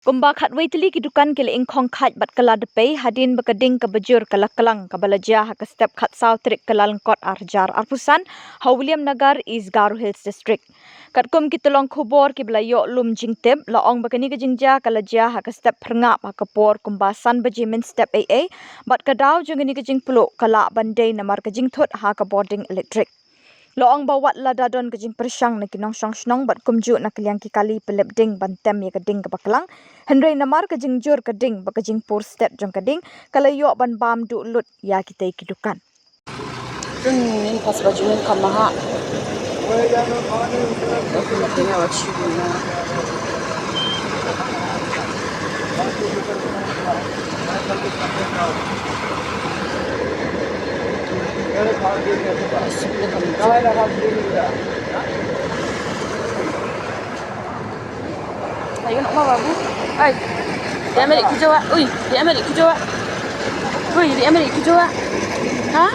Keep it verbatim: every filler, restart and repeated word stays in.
Kumba khatwei tylli ki dukan ki la ingkhong khait bad kylla dpei hadien ba ka ding kaba jur ka la klang, kaba la jia ha ka step khatsaw tarik Kyllalyngkot arhajar arphew san ha Williamnagar, East Garo Hills District. Katkum ki tyllong khubor kiba la ïoh lum jingtip, la ong ba kane ka jingjia ka la jia ha ka step phyrngap ha ka por kumba san baje mynstep eiei, bad ka daw jong kane ka jingpluh ka lah ban dei namar ka jingthut ha ka bording elektrik. La ong ba wat lada don ka jingpyrshang na ki nongshong shnong bad kumjuh na ka liang ki kali pynlip ding ban tem ïa ka ding kaba klang, hynrei namar ka jingjur ka ding bad ka jingpur stet jong ka ding, ka la ïoh ban bam duh lut ïa kitei ki dukan. Tun ngin pas ba jingin ka maha. Ayun, ma babu. Ay. Di Amerik kijawa. Uy, di Amerik kijawa. Uy, di Amerik kijawa. Ha?